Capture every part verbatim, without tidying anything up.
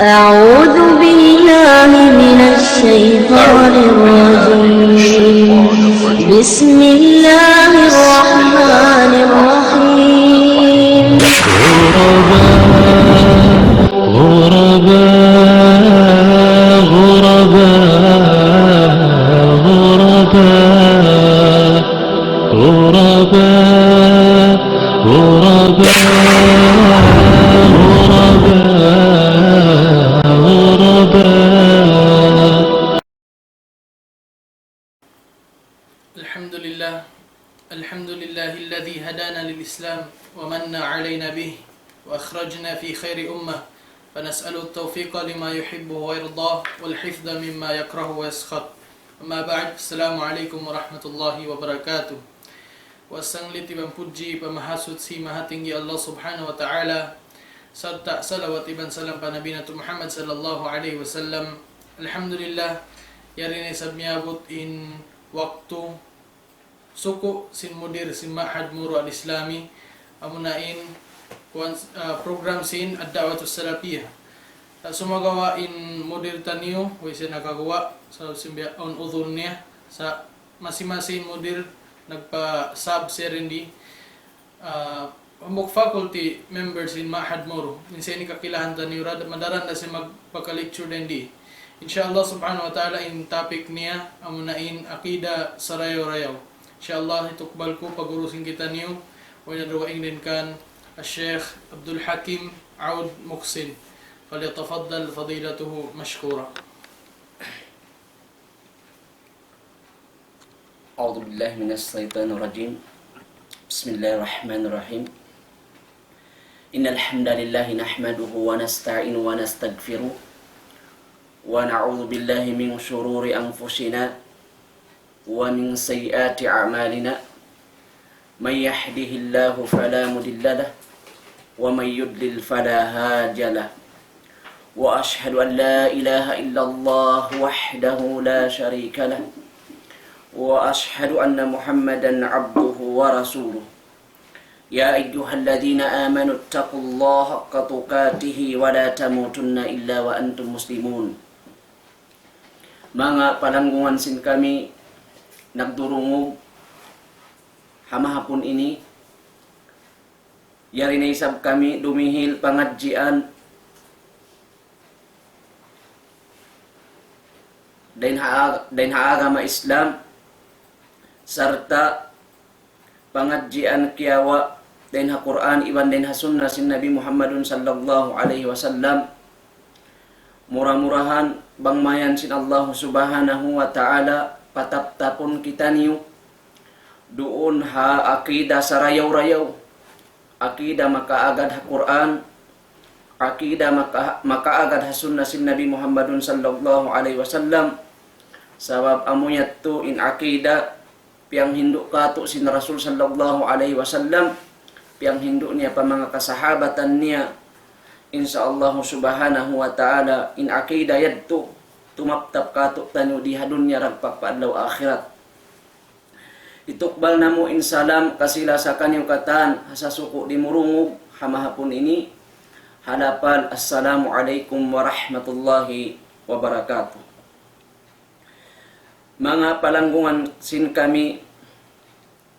أعوذ بالله من الشيطان الرجيم. بسم الله الرحمن الرحيم. غرباء، غرباء، غرباء، غرباء. غرباء، غرباء، غرباء، غرباء. الحمد لله. الحمد لله الذي هدانا للإسلام ومن علينا به وأخرجنا في خير أمة، فنسأل التوفيق لما يحبه ويرضاه والحفظ مما يكره ويسخط. أما بعد، السلام عليكم ورحمة الله وبركاته. Wa sanglit iban pudji pa Mahasuchi Mahatinggi Allah Subhanahu wa Ta'ala, sarta' salawat iban salam pa Nabi natu' Muhammad sallallahu alayhi wasallam. Alhamdulillah, yari na isab miyabut in waktu suku' sin mudir sin Ma'had Moro Al-Islami, amuna in kuwan, ah, program sin Ad-Da'watus Salafiyah. Sa' sumagawa' in mudir taniyu, way siya nakaguwa', sa' sin biya' awn udhur niya, sa' masi-masi in mudir nagpa-sub siya dindi, ah, hambuuk faculty members in Ma'had Moro. Minsan ini kakilahan taniyu ra, madaran da siya magpaka-lecture dindi. Insha Allah Subhanahu wa Ta'ala, in topic niya, amuna in akida sarayaw-rayaw. Insha Allah, hitukbal ku pag'urusin kitaniyu, way na duwa ingnin kan, Al-Sheikh Abdul Hakim Aoud Muhsin. فليتفضل فضيلته مشكورا. أعوذ بالله من الشيطان الرجيم. بسم الله الرحمن الرحيم. إن الحمد لله نحمده ونستعينه ونستغفره، ونعوذ بالله من شرور أنفسنا ومن سيئات أعمالنا. من يهده الله فلا مضل له، ومن يضلل فلا هادي له. وأشهد أن لا إله إلا الله وحده لا شريك له، وأشهد أن محمدا عبده ورسوله. يا أيها الذين آمنوا اتقوا الله حق تقاته ولا تموتن إلا وأنتم مسلمون. Manga palanggungan sin kami nagdurungug ha mahapun ini, yari na isab kami dumihil pangadjian dayn ha, dayn ha agama Islam, sarta' pangadjian kiyawa' dayn ha Qur'an iban dayn ha sunnah sin Nabi Muhammadun sallallahu alayhi wasallam. Mura-murahan bang mayan sin Allah Subhanahu wa Ta'ala pataptapun kitaniyu duun ha akida sarayaw-rayaw, akida makaagad ha Qur'an, akida maka-, makaagad ha sunnah sin Nabi Muhammadun sallallahu alayhi wasallam. Sabab amu yadtu in akida piyanghindu' kātu' sin Rasul sallallahu alayhi wasallam, piyanghindu' niya pa manga kasahabatan niya. Insya Allah Subhanahu wa Ta'ala, in akida yadtu tumaptap kātu'niyu di ha dunya dagpak pa adlaw akhirat. Hitukbal namu' in salam kasi-lasa kaniyu katan ha sasuku' dimurungug ha mahapun ini, ha lapal Assalamu alaykum warahmatullahi wabarakatuh. Manga palanggungan sin kami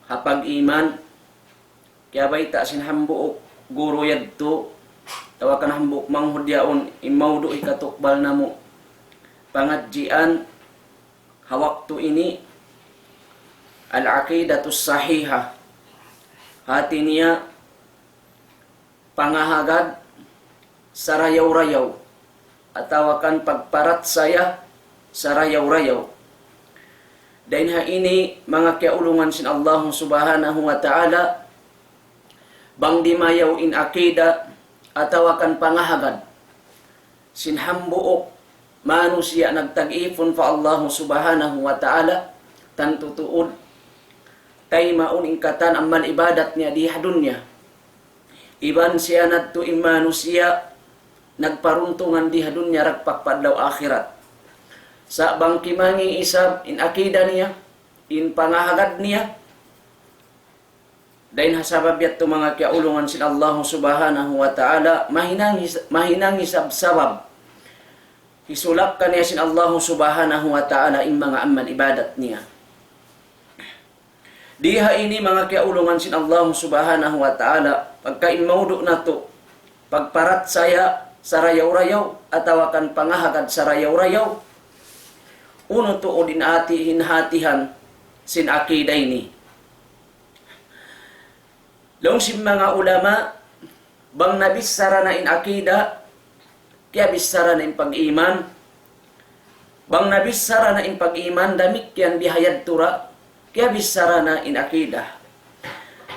ha pag-iman, kiyabayta' sin hambuuk guru yadtu, atawa kan hambuuk manghud yaun, in mawdu' hikatukbal namu' pangadjian ha waktu ini, Al-Aqidatus Sahihah. Hāti niya, pangahagad sarayaw-rayaw, atawa kan pagparachaya sarayaw-rayaw. Dayn ha ini, manga kiyaulungan sin Allah Subhanahu wa Ta'ala, bang dimayaw in akida atawa kan pangahagad sin hambuuk manusiya' nagtag-ipun pa Allah Subhanahu wa Ta'ala, tantu tuud taymaun in katan amal ibadat niya di ha dunya. Iban siya na yadtu in manusiya' nagparuntungan di ha dunya dagpak pa adlaw akhirat. Sa' bang kimangi' isab in akida niya, in pangahagad niya, dayn ha sabab yadtu manga kiyaulungan sin Allah Subhanahu wa Ta'ala, mahinang his-, mahinang isab sabab Hisulak kaniya sin Allahu Subhanahu wa Ta'ala in manga amal ibadat niya. Di ha ini manga kiyaulungan sin Allahu Subhanahu wa Ta'ala, pagka in maudu' natu', pagparachaya sarayaw-rayaw, atawa kan pangahagad sarayaw-rayaw, unu tuud in hati-, in hatihan sin akida ini. Laung sin manga ulama, bang nabichara na in akida, kiyabichara na in pag-iman. Bang nabichara na in pag-iman, damikkiyan bihayadtu ra, kiyabichara na in akida.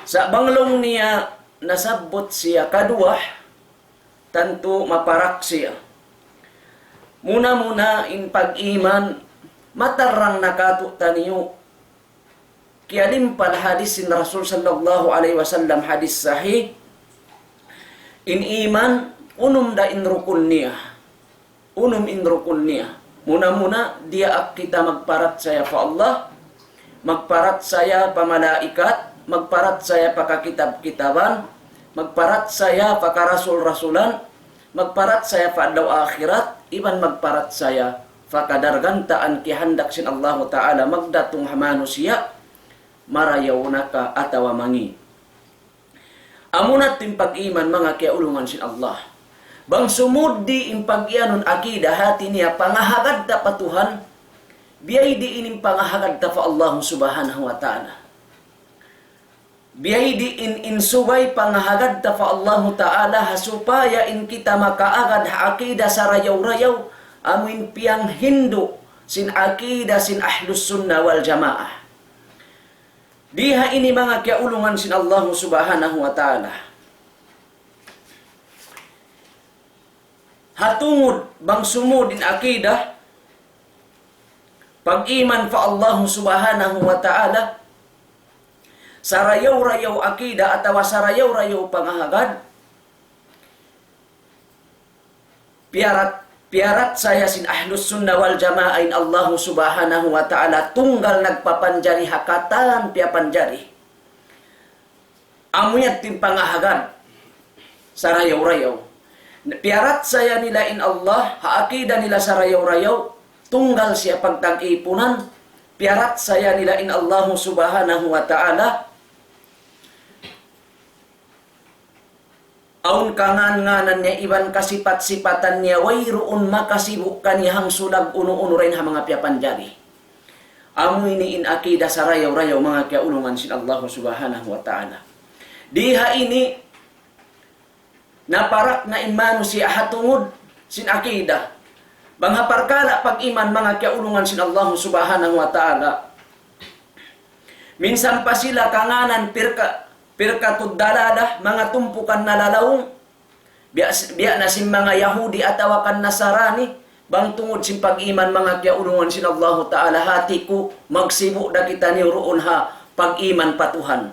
Sa' bang laung niya nasabbut siya kaduwa, tantu maparak siya. Muna-muna in pag-iman, matarrang na katu'taniyu. Kiyalimpal hadis sin Rasul sallallahu alayhi wasallam, hadis sahih. In iman, unum da in rukun niya. Unum in rukun niya. Muna-muna, diyaak kita magparachaya pa Allah, magparachaya pa malaikat, magparachaya pa kakitab-kitaban, magparachaya pa karasul-rasulan, magparachaya pa adlaw akhirat, iban magparachaya pa kadargantaan kiyahandak sin Allahu Ta'ala magdatung ha manusiya', marayaw na ka atawa mangi'. Amuna tuud in pag-iman, manga kiyaulungan sin Allah. Bang sumud di in pag-iyanun akida, hati niya pangahagad ta pa Tuhan, biyay diin in pangahagad ta pa Allah Subhanahu wa Ta'ala. Biyay diin in subay pangahagad ta pa Allahu Ta'ala ha supaya in kita makaagad ha akida sarayaw-rayaw, amu in piyanghindu' sin akida sin Ahlus Sunnah wal Jamaah. Di ha ini manga kiyaulungan sin Allahu Subhanahu wa Ta'ala. Ha tungud bang sumud in akida, pag-iman pa Allahu Subhanahu wa Ta'ala, sarayaw-rayaw akida atawa sarayaw-rayaw pangahagad, piyarat-, piyarachaya sin Ahlus Sunnah wal Jamaah in Allahu Subhanahu wa Ta'ala tunggal nagpapanjari ha katan piyapanjari. Amu yadtu in pangahagad sarayaw-rayaw. Piyarachaya nila in Allah, ha akida nila sarayaw-rayaw, tunggal siya pagtag-ipunan, piyarachaya nila in Allahu Subhanahu wa Ta'ala, awn kangan-nganan niya iban kasipat-sipatan niya, wayruun makasibu' kaniya hangsulag unu-unu dayn ha manga piyapanjari. Amu ini in akida sarayaw-rayaw, manga kiyaulungan sin Allahu Subhanahu wa Ta'ala. Di ha ini, naparak na in manusiya' ha tungud sin akida. Bang ha parkala' pag-iman, manga kiyaulungan sin Allahu Subhanahu wa Ta'ala, minsan pa sila kanganan pirka-, pirkatud dalalah, manga tumpukan nalalaung, biya', biya' na sin manga Yahudi atawa kan Nasarani, bang tungud sin pag-iman, manga kiyaulungan sin Allahu Ta'ala, hati ku, magsibu' da kitaniyu duun ha pag-iman pa Tuhan.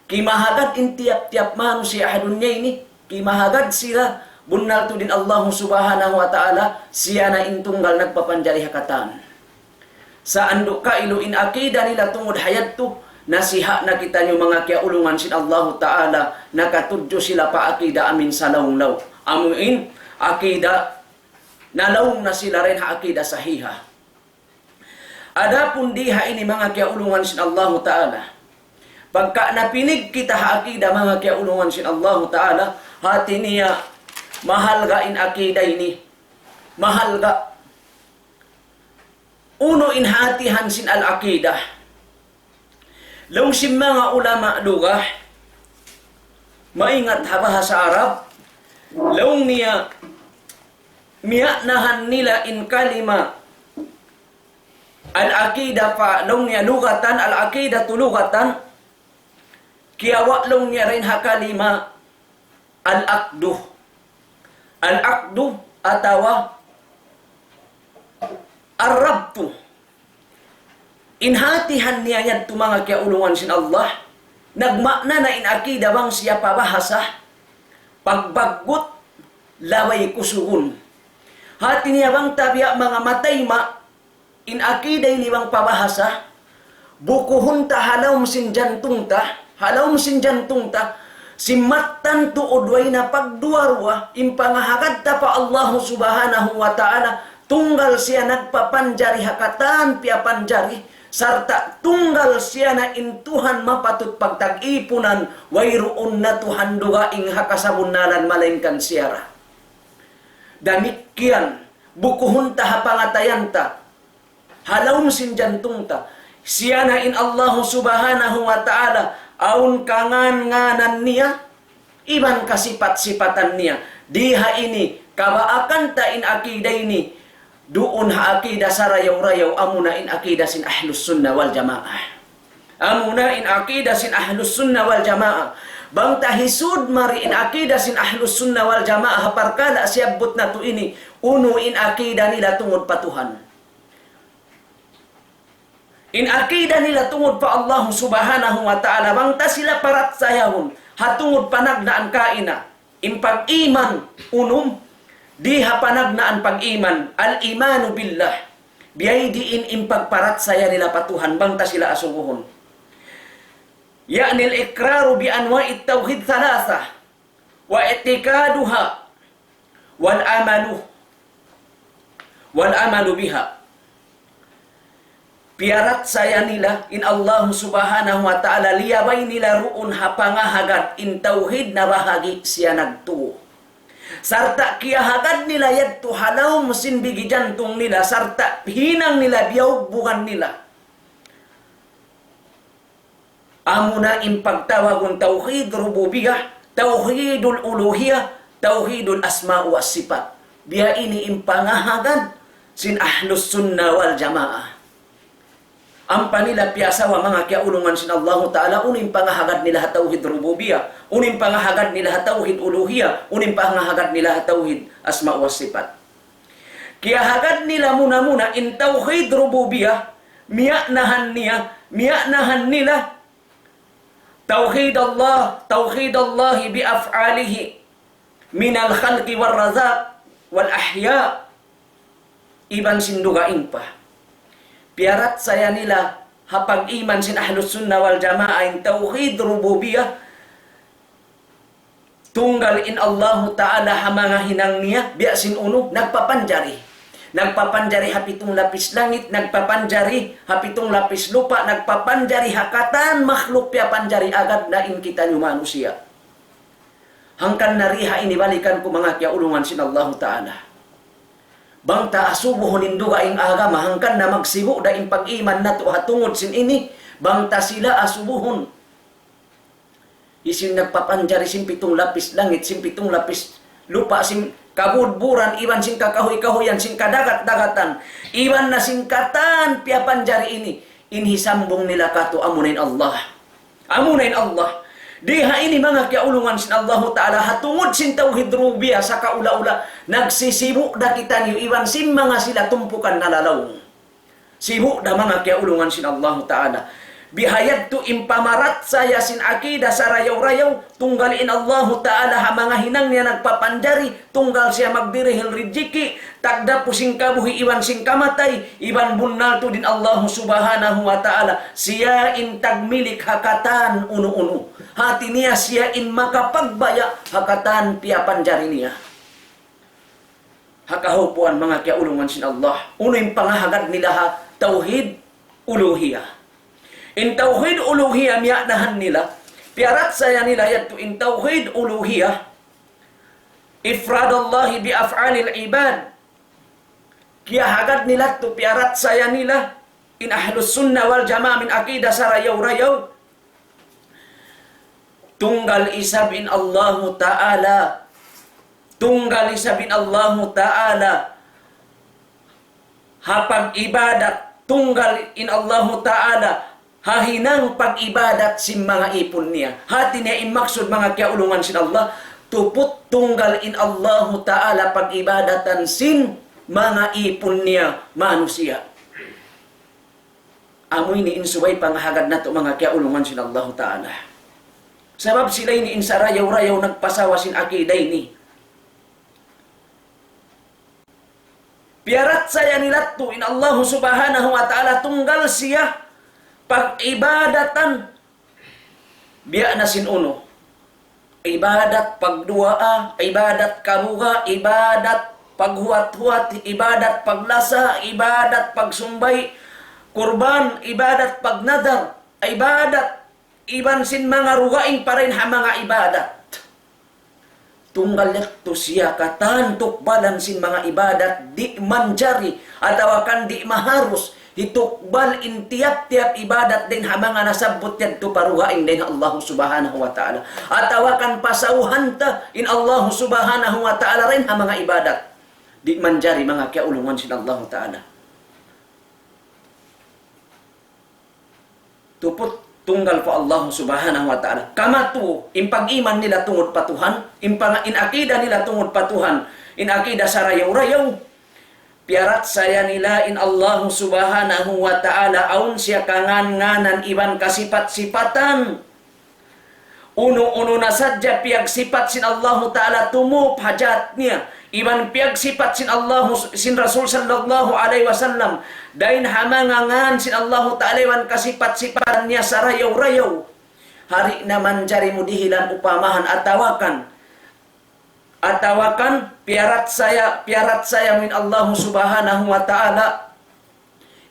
Kimahagad in tiyap-tiyap manusiya' ha dunya ini, kimahagad sila, bunnal tuud in Allahu Subhanahu wa Ta'ala, siya na in tunggal nagpapanjari ha katan. Sa' andu' kailu in akida nila tungud ha yadtu, nasiha' na kitaniyu manga kiyaulungan sin Allahu Ta'ala, nakatudju sila pa akida amin salaung-laung. Amu in akida, nalaung na sila dayn ha akida sahiha. Adapun di ha ini manga kiyaulungan sin Allahu Ta'ala, pagka napinig kita ha akida manga kiyaulungan sin Allahu Ta'ala, hati niya mahalga' in akida ini. Mahalga'. Unu in hatihan sin al-aqidah? Laung sin manga ulama lugha, maingat ha bahasa Arab, laung niya, miya'nahan nila in kalima al-aqidah pa, laung niya lugatan, al-aqidatu lugatan, kiyawa' laung niya dayn ha kalima al-aqdu. Al-aqdu atawa ar-rabtu. In hatihan niya yadtu manga kiyaulungan sin Allah, nagmaana na in akida bang siya pa bahasa, pagbaggut, labay kusugun. Hati niya bang ta biya' manga matayma', in akida ini bang pa bahasa, bukuhun ta ha lawm sin jantung ta, ha lawm sin jantung ta, sin mattan tuud way na pagduwa-ruwa, in pangahagad ta pa Allahu Subhanahu wa Ta'ala, Tunggal siya nagpapanjari ha katan piyapanjari, sarta' tunggal siya na in Tuhan mapatut pagtag-ipunan, wayruun na Tuhan dugaing ha kasabunnalan malaingkan siya ra. Damikkiyan, bukuhun ta ha pangatayan ta, ha lawm sin jantung ta. Siya na in Allahu Subhanahu wa Ta'ala, awn kangan-nganan niya, iban kasipat-sipatan niya. Di ha ini, kabaakan ta in akida ini, duun ha akida sarayaw-rayaw, amuna in akida sin Ahlus Sunnah wal Jamaah. Amuna in akida sin Ahlus Sunnah wal Jamaah. Bang ta hisud mari in akida sin Ahlus Sunnah wal Jamaah, ha parkala' siyabbut natu' ini, unu in akida nila tungud pa Tuhan. In akida nila tungud pa Allahu Subhanahu wa Ta'ala, bang ta sila parachayahun, ha tungud panagnaan kaina, in pag-iman, unum, di ha panagnaan pag-iman, الإيمان بالله. Biyadiin in pagparachaya nila pa Tuhan, bang ta sila asubuhun. يعني الإقرار بأنواع التوحيد ثلاثة، واعتقادها، والعمل، والعمل بها. Piyarachaya nila in Allahu Subhanahu wa Ta'ala, liyabay nila duun ha pangahagad in tawhid na bahagi' siya nagtu. Sarta' kiyahagad nila yadtu ha lawm sin bigi jantung nila, sarta' hinang nila, biyugbugan nila. Amuna in pagtawagun tawhid rububiyah, tawhidul uluhiyah, tawhidul asma wa sifat. Biya' ini in pangahagad sin Ahlus Sunnah wal Jamaah. Ampa nila piyasawa manga kiyaulungan sin Allahu Ta'ala, unu in pangahagad nila ha tawhid rububiyah, unu in pangahagad nila ha tawhid uluhiyah, unu in pangahagad nila ha tawhid asma wa sifat. Kiyahagad nila muna-muna in tawhid rububiyah, miya'nahan niya, miya'nahan nila توحيد الله، توحيد الله بأفعاله من الخلق والرزق والإحياء. Iban sin dugaing pa. Piyarachaya nila ha pag-iman sin Ahlus Sunnah wal Jamaah in tawhid rububiyah, tunggal in Allahu Ta'ala ha manga hinang niya, biya' sin unu, nagpapanjari. Nagpapanjari ha pitung lapis langit, nagpapanjari ha pitung lapis lupa', nagpapanjari ha katan makhluk piyapanjari agad na in kitaniyu manusiya'. Hangkan na di ha ini balikan ku manga kiyaulungan sin Allahu Ta'ala. Bang ta asubuhun in dugaing agama, hangkan na magsibu' da in pag-iman natu' ha tungud sin ini, bang ta sila asubuhun. Hisiyu in nagpapanjari sin pitung lapis langit, sin pitung lapis lupa', sin kabudburan, iban sin kakahuy-kahuyan, sin kadagat-dagatan, iban na sin katan piyapanjari ini, in hisambung nila kātu' amuna in Allah. Amuna in Allah. Di ha ini manga kiyaulungan sin Allahu Ta'ala, ha tungud sin tawhid rububiyah, sakaula-ula, nagsisibu' da kitaniyu, iban sin manga sila tumpukan nalalaung. Sibu' da manga kiyaulungan sin Allahu Ta'ala. Bihayadtu in pamarachaya sin akida sarayaw-rayaw, tunggal in Allahu Ta'ala ha manga hinang niya nagpapanjari, tunggal siya magdirihil rijiki', tagdapu sin kabuhi' iban sin kamatay, iban bunnal tuud in Allahu Subhanahu wa Ta'ala, siya in tagmilik ha katan unu-unu. Hati niya siya in makapagbaya' ha katan piyapanjari niya. Ha kahaupuan manga kiyaulungan sin Allah. Unu in pangahagad nila ha tawhid uluhiyah. In tawhid uluhiyah miya'nahan nila, piyarachaya nila yadtu in tawhid uluhiyah, إفراد الله بأفعال العباد. Kiyahagad nila tu piyarachaya nila, in Ahlus Sunnah wal Jamaah min akida sarayaw-rayaw, tunggal isab in Allahu Ta'ala. Tunggal isab in Allahu Ta'ala ha pag-ibadat. Tunggal in Allahu Ta'ala ha hinang pag-ibadat sin manga ipun niya. Hati niya in maksud manga kiyaulungan sin Allah, tuput tunggal in Allahu Ta'ala pag-ibadatan sin manga ipun niya manusiya'. Amu ini in subay pangahagad natu' manga kiyaulungan sin Allahu Ta'ala. Sabab sila ini in sarayaw-rayaw nagpasawa sin akida ini. Piyarachaya nila tu in Allahu Subhanahu wa Ta'ala tunggal siya pag-ibadatan biya' na sin unu. Ibadat pagduwaa, ibadat kabuga', ibadat paghuwat-huwat, ibadat paglasa, ibadat pagsumbay kurban, ibadat pagnadar, ibadat iban sin manga dugaing pa dayn ha manga ibadat. Tunggal yadtu siya katan tukbalan sin manga ibadat, di' manjari, atawa kan di' maharus, hitukbal in tiyap-tiyap ibadat dayn ha manga nasabbut yadtu pa dugaing dayn ha Allah Subhanahu wa Ta'ala. Atawa kan pasawhan ta in Allah Subhanahu wa Ta'ala dayn ha manga ibadat. Di' manjari manga kiyaulungan sin Allah Ta'ala. Tuput tunggal pa Allah Subhanahu wa Ta'ala. Kamatu, in pag-iman nila tungud pa Tuhan, in pang-, in akida nila tungud pa Tuhan, in akida sarayaw-rayaw, piyaratsaya nila in Allah Subhanahu wa Ta'ala, awn siya kangan-nganan iban kasipat-sipatan. Unu-unu na sadja piyagsipat sin Allahu Ta'ala tumup ha jat niya. Iban piyagsipat sin Allahu, sin Rasul sallallahu alayhi wasallam. Dayn ha manga ngan sin Allahu Ta'ala iban kasipat-sipatan niya sarayaw-rayaw. Di' na manjari mu dihilan upamahan atawa kan. Atawa kan piyaratsaya, piyaratsaya mu in Allahu Subhanahu wa Ta'ala.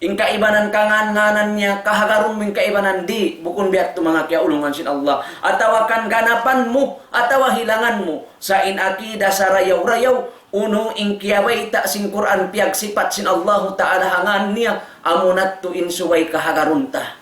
In kaibanan kangan-nganan niya, kahagarun mu in kaibanan di', bukun biya' tu manga kiyaulungan sin Allah. Atawa kan ganapan mu, atawa hilangan mu. Sa' in akida sarayaw-rayaw, unu in kiyabayta' sin Qur'an piyagsipat sin Allahu Ta'ala ha ngan niya, amu na tu in subay kahagarun ta.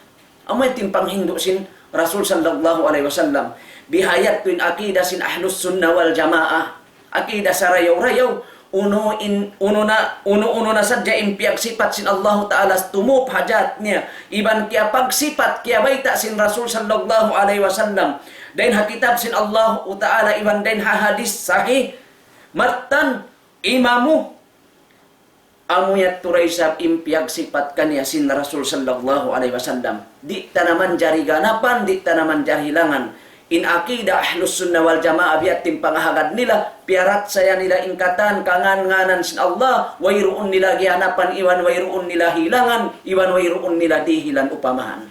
Amu yadtu in panghindu' sin Rasul sallallahu alayhi wasallam. Biha' yadtu in akida sin Ahlus Sunnah wal Jamaah. Akida sarayaw-rayaw. Unu in, unu na, unu-unu na sadja in piyagsipat sin Allahu Ta'ala tumup ha jat niya. Iban kiyapagsipat, kiyabayta' sin Rasul sallallahu alayhi wasallam. Dayn ha kitab sin Allahu Ta'ala, iban dayn ha hadith sahih. Mattan, imamu, amu yadtu da isab in piyagsipat kaniya sin Rasul sallallahu alayhi wasallam. Di' ta na manjari ganapan, di' ta na manjari hilangan. In akida Ahlus Sunnah wal Jamaah biya' ha yan in pangahagad nila, piyaratsaya nila in katan kangan-nganan sin Allah, wayruun nila giyanapan, iban wayruun nila hilangan, iban wayruun nila dihilan upamahan.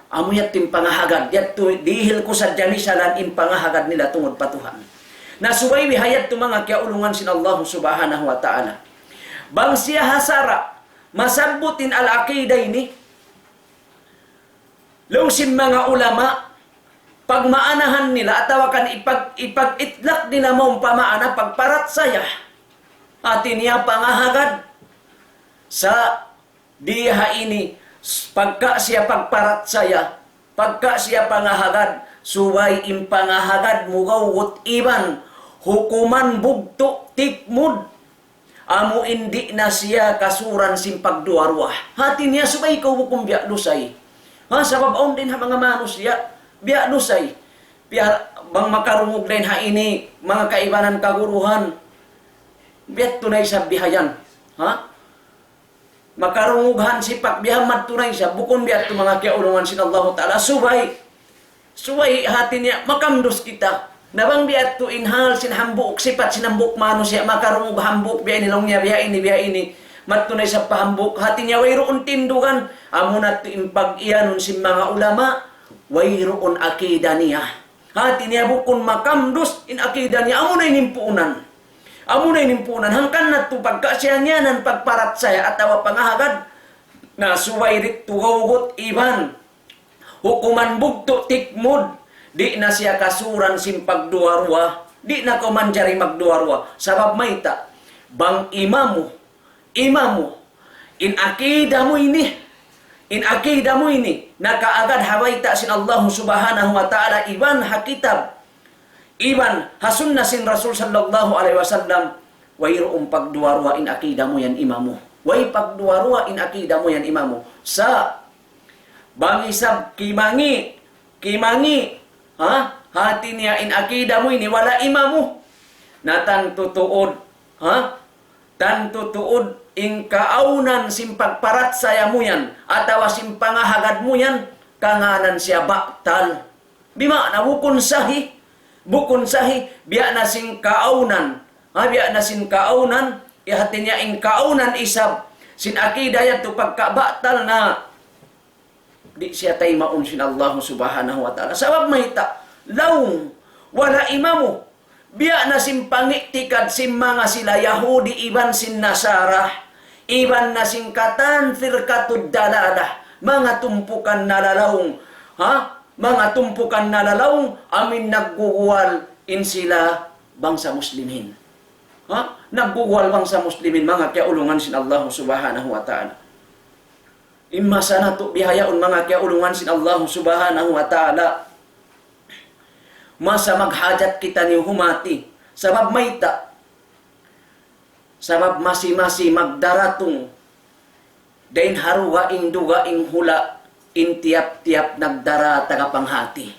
Amu yadtu in pangahagad, yadtu dihil ku sadja misalan in pangahagad nila tungud pa Tuhan. Na subay biha' yadtu manga kiyaulungan sin Allah Subhanahu wa Ta'ala. Bang siya ha sara', masabbut in al-aqidah ini, laung sin manga ulama, pagmaanahan nila, atawa kan ipag-, ipag-itlak nila mawn pa maana pagparatsaya. Hati niya pangahagad sa di ha ini, s-, pagka siya pagparatsaya, pagka siya pangahagad, subay in pangahagad mu gawgut iban hukuman bugtu' tikmud, amu in di' na siya kasuran sin pagduwa-ruwa. Hati niya subay kaw hukum biya' lusay. Ha, sabab awn dayn ha manga manusiya', biya' lusay. Biya' bang makarungug dayn ha ini, manga kaibanan kaguruhan. Biya' tu na isab biha' yan. Ha? Makarungug hansipak biya' madtu na isab, bukun biya' tu manga kiyaulungan sin Allahu Ta'ala. Subay, subay hati niya, makamdus kita. Na bang biya' tu in hal sin hambuuk sipat sin hambuuk manusiya', makarungug hambuuk biya' ini laung niya, biya' ini, biya' ini. Madtu na isab pa hambuuk, hati niya wayruun tindugan. Amu na tu in pag-iyanun sin manga ulama, wayruun akida niya. Hati niya bukun makamdus in akida niya, amu na in puunan. Amu na in puunan. Hangkan na tu pagka siya ngiyanan pagparatsaya atawa pangahagad, na subay didtu gawgut iban hukuman bugtu' tikmud, di' na siya kasuran sin pagduwa-ruwa, di' na kaw manjari magduwa-ruwa. Sabab mayta', bang imamu, imamu, in akida mu ini, in akida mu ini, nakaagad ha bayta' sin Allah Subhanahu wa Ta'ala, iban ha kitab, iban ha sunna sin Rasul sallallahu alayhi wasallam, wayruun pagduwa-ruwa in akida mu yan imamu. Way pagduwa-ruwa in akida mu yan imamu. Sa' bang isab kimangi', kimangi', ha? Hati niya in akida mu ini wala' imamu. Na tantu tuud, ha? Tantu tuud in kaawnan sin pagparatsaya mu yan, atawa sin pangahagad mu yan, kangānan siya batal. Bima'na bukun sahih, bukun sahih, biya' na sin kaawnan. Ha, biya' na sin kaawnan, ya hati niya in kaawnan isab, sin akida yadtu pagkabatal na, di' siya taymaun sin Allah Subhanahu wa Ta'ala. Sabab mayta', laung, wala' imamu, Biya' na sin pang'i'tikad sin manga sila Yahudi iban sin Nasara, iban na sin katan firkatud dalalah, manga tumpukan nalalaung, ha? Manga tumpukan nalalaung, amuin nagguguwal in sila bangsa Muslimin. Ha? Nagguguwal bangsa Muslimin, manga kiyaulungan sin Allah Subhanahu wa Ta'ala. In masa natu' bihaun, manga kiyaulungan sin Allah Subhanahu wa Ta'ala. Masa maghajat kitaniyu humati. Sabab mayta'? Sabab masi-masi magdaratung dayn ha dugaing-dugaing hula' in tiyap-tiyap nagdara taga panghati.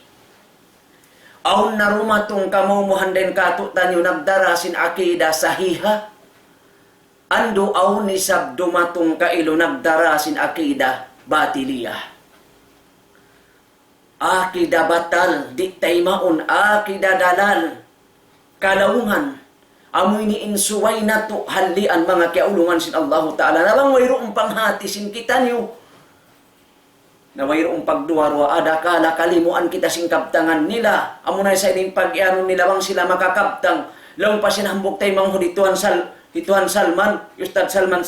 Awn na dumatung kamaumuhan dayn kātu'niyu nagdara sin akida sahiha. Andu' awn isab dumatung kailu nagdara sin akida batiliya. Akida batal, di' taymaun, akida dalal, kalaungan. Amu ini in subay natu' hallian, manga kiyaulungan sin Allahu Ta'ala. Na bang wayruun panghati sin kitaniyu, na wayruun pagduwa-ruwa, adakala kalimuan kita sin kabtangan nila. Amuna sa in pag-iyanun nila bang sila makakabtang. Laung pa sin hambuuk taymanghud hi Tuan Sal-, hi Tuan Salman, Ustadz Salman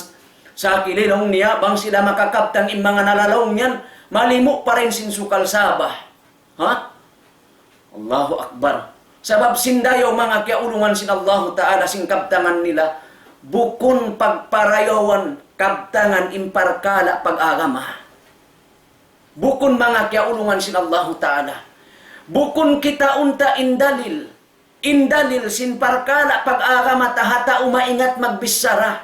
Sakili, laung niya, bang sila makakabtang in manga nalalaung yan, malimu' pa dayn sin sukal Sabah. Ha? Allahu Akbar. Sabab sin dayaw, manga kiyaulungan sin Allahu Ta'ala, sin kabtangan nila, bukun pagparayawan kabtangan in parkala' pag-agama. Bukun, manga kiyaulungan sin Allahu Ta'ala. Bukun kitaun ta in dalil. In dalil sin parkala' pag-agama ta ha tau maingat magbichara.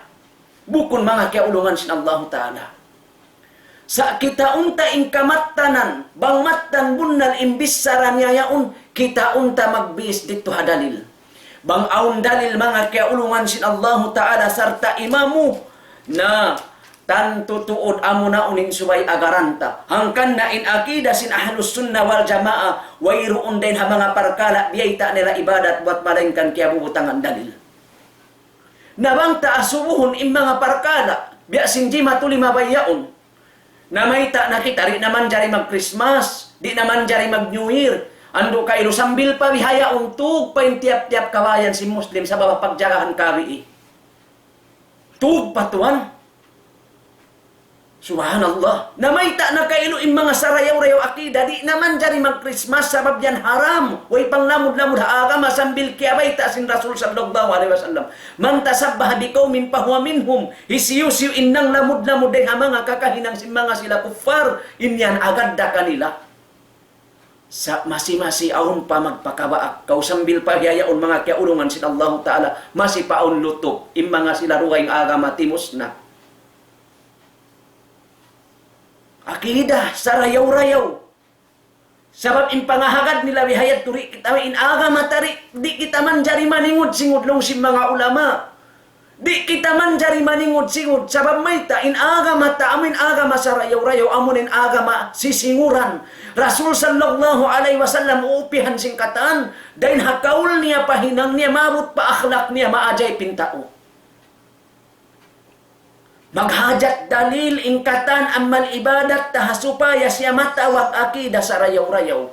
Bukun, manga kiyaulungan sin Allahu Ta'ala. Sa' kitaun ta in kamattanan, bang mattan bunnal in bichara niya yaun, kitaun ta magbihis didtu ha dalil. Bang awn dalil, manga kiyaulungan sin Allahu Ta'ala sarta' imamu, na tantu tuud amuna in subay agaran ta. Hangkan na in akida sin Ahlus Sunnah wal Jamaah, wayruun dayn ha manga parkala' biyayta' nila ibadat buwat malaingkan kiyabubutangan dalil. Na bang ta asubuhun in manga parkala', biya' sin jimatu limabay yaun. Na mayta' na kita, di' na manjari mag-Christmas, di' na manjari mag-New Year. Andu' kailu sambil pa bihaun, tug pa in tiyap-tiyap kawayan sin Muslim sabab pagjagahan kawi. Tug pa tuwan. Subhanallah. Na mayta' na kailu in manga sarayaw-rayaw akida, di' na manjari mag-Christmas sabab yan haram. Way panglamud-lamud ha agama sambil kiyabayta' sin Rasul sallallahu alayhi wasallam. من تشبه بقوم فهو منهم. Hisiyu-siyu in nanglamud-lamud dayn ha manga kakahinang sin manga sila kuffar, in yan agad da kanila. Sa' masi-masi awn pa magpakabaak kaw sambil pa bihaun, manga kiyaulungan sin Allahu Ta'ala, masi pa awn lutup, in manga sila dugaing agama timus na. Akida, sarayaw-rayaw. Sabab in pangahagad nila bihayadtu, di' kita, in agama ta di', di' kita manjari maningud-singud laung sin manga ulama. Di' kita manjari maningud-singud. Sabab mayta', in agama ta, amu in agama sarayaw-rayaw, amu in agama sisinguran. Rasul sallallahu alayhi wasallam uupihan sin katan, dayn ha kaul niya, pa hinang niya, maabut pa akhlak niya, maajaib in tau. Maghajat dalil in katan amal ibadat ta ha supaya siya matawag akida sarayaw-rayaw.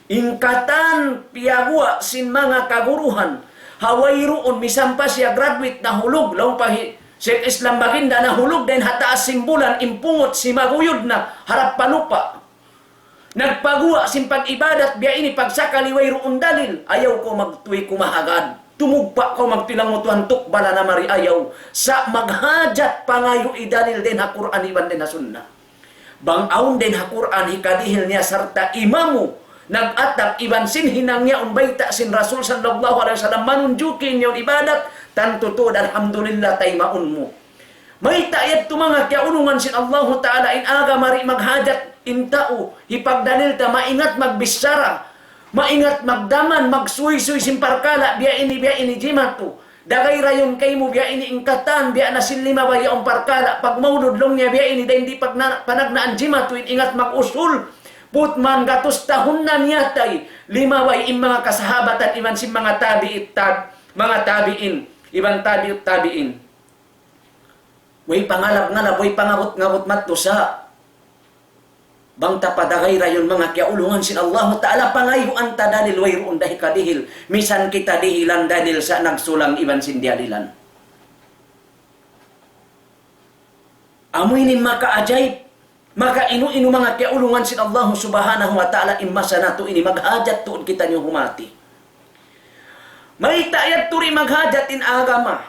In katan piyaguwa' sin manga kaguruhan, ha wayruun, misan pa siya graduate nahulug, laung pa hi Sheikh Islam Baginda, nahulug dayn ha taas sin bulan, in pungut simaguyud na harap pa lupa'. Nagpaguwa' sin pag-ibadat biya' ini, pagsakali wayruun dalil, ayaw kaw magtuy kumahagad. Tumugpa' kaw magtuy laung mu Tuhan, tukbala na mari, ayaw. Sa' maghajat pangayu' dalil dayn ha Qur'an iban dayn ha Sunnah. Bang awn dayn ha Qur'an hikadihil niya sarta' imamu nag-atap iban sin hinang yaun bayta' sin Rasul sallallahu alayhi wasallam manunjuki in yaun ibadat, tantu tuud alhamdulillah taymaun mu. Mayta' yadtu manga kiyaulungan sin Allahu Ta'ala, in agama di' maghajat in tau hipagdalil ta, maingat magbichara, maingat magdaman, magsuysuy sin parkala' biya' ini, biya' ini jimatu. Dagay rayun kaymu biya' ini in katan, biya' na sin limabay yaun parkala' pagmaulud laung niya biya' ini, dayn di' pagna-, panagnaan jimatu in ingat mag-usul. Putman gatus tahun na miyatay, limabay in manga kasahabatan iban sin manga tabi'it tab-, manga tabi'in, iban tabi'ut tabi'in. Way pangalab-ngalab, way pangabut-ngabut madtu sa. Bang ta padagay rayun manga kiyaulungan sin Allahu Ta'ala, pangayuan ta dalil wayruun da hikadihil. Misan kita dihilan dalil sa' nagsulang iban sin diyalilan. Amu ini makaajaib, makainu-inu manga kiyaulungan sin Allahu Subhanahu wa Ta'ala in masa natu' ini maghajat tuud kitaniyu humati. Mayta' yadtu di' maghajat in agama?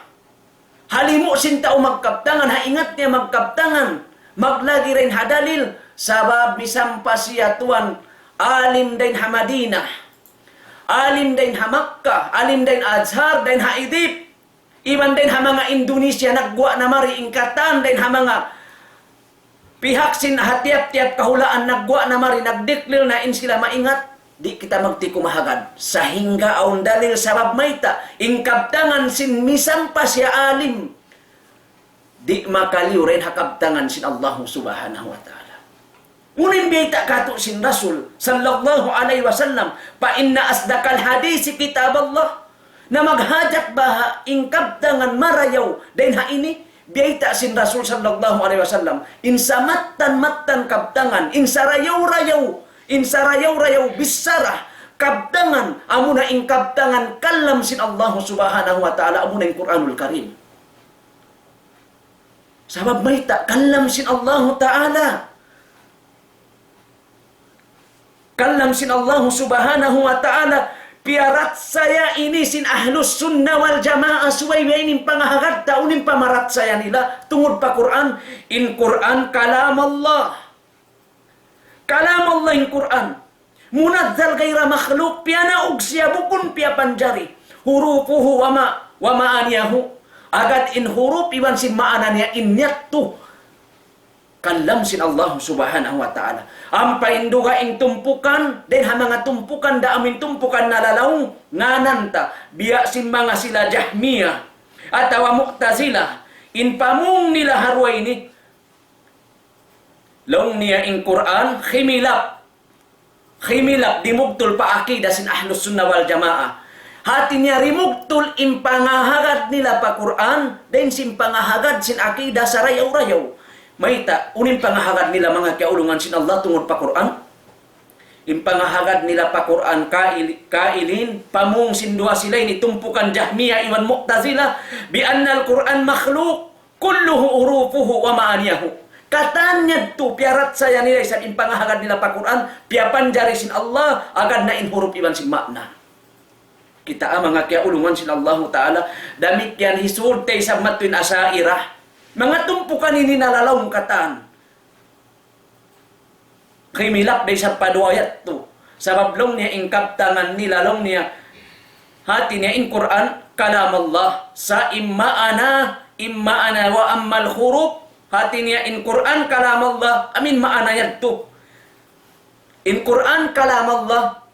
Ha limu' sin tau magkabtangan, ha ingat niya magkabtangan, maglagi' dayn ha dalil, sabab misan pa siya tuwan alim dayn ha Madinah, alim dayn ha Makkah, alim dayn Azhar, dayn ha Idip, iban dayn ha manga Indonesia, nagguwa' na mari in katan dayn ha manga pihak sin ha tiyap-tiyap kahulaan nagguwa' na mari, nagdeclare na in sila maingat, di' kita magtiku mahagad. Sahingga awn dalil sabab mayta', in kabtangan sin misan pa siya alim, di' makaliyu dayn ha kabtangan sin Allahu Subhanahu wa Ta'ala. Unu in biyayta' katu' sin Rasul sallallahu alayhi wasallam, فإن أصدق الحديث كتاب الله. Na maghajat baha' in kabtangan marayaw dayn ha ini, biyayta' sin Rasul sallallahu alayhi wasallam, in samattan-mattan kabtangan, in sarayaw-rayaw, in sarayaw-rayaw bichara, kabtangan, amuna in kabtangan kalam sin Allahu Subhanahu wa Ta'ala, amuna in Qur'anul Karim. Sabab mayta', kalam sin Allahu Ta'ala. Kalam sin Allahu Subhanahu wa Ta'ala, piyaratsaya ini sin Ahlus Sunnah wal Jamaah, subay biya' ini in pangahagad ta, unu in pamaratsaya nila, tungud pa Qur'an, in Qur'an kalam Allah. Kalam Allah in Qur'an. منزل غير مخلوق, piyanaug siya bukun piyapanjari. حروفه وما-, ومعانيه. Agad in hurup iban sin maana niya in yadtu kalam sin Allah Subhanahu wa Ta'ala. Ampa in dugaing tumpukan, dayn ha manga tumpukan, da amuin tumpukan nalalaung, ngānan ta, biya' sin manga sila Jahmiyyah, atawa Mu'tazilah, in pamung nila ha duwa ini, laung niya in Qur'an, khimilap. Khimilap, dimugtul pa akida sin Ahlus Sunnah wal Jamaah. Hāti niya dimugtul in pangahagad nila pa Qur'an, dayn sin pangahagad sin akida sarayaw-rayaw. Mayta', unu in pangahagad nila manga kiyaulungan sin Allah tungud pa Qur'an? In pangahagad nila pa Qur'an, kail-, kailin, pamung sin duwa sila ini tumpukan Jahmiyyah iban Mu'tazilah, بأن القرآن مخلوق. كله حروفه ومعانيه. Katan yadtu piyaratsaya nila isab in pangahagad nila pa Qur'an, piyapanjari sin Allah, agad na in hurup iban sin maana. Kita' manga kiyaulungan sin Allahu Ta'ala, damikkiyan hisūd ta isab madtu in Asha'irah. Manga tumpukan ini nalalaung katan. Khimilap da isab pa duwa yadtu. Sabab laung niya in kabtangan nila laung niya, hāti niya in Qur'an kalam Allah. Sa' in maana, in maana وأما الحروف, hāti niya in Qur'an kalam Allah, amuin maana yadtu. In Qur'an kalam Allah,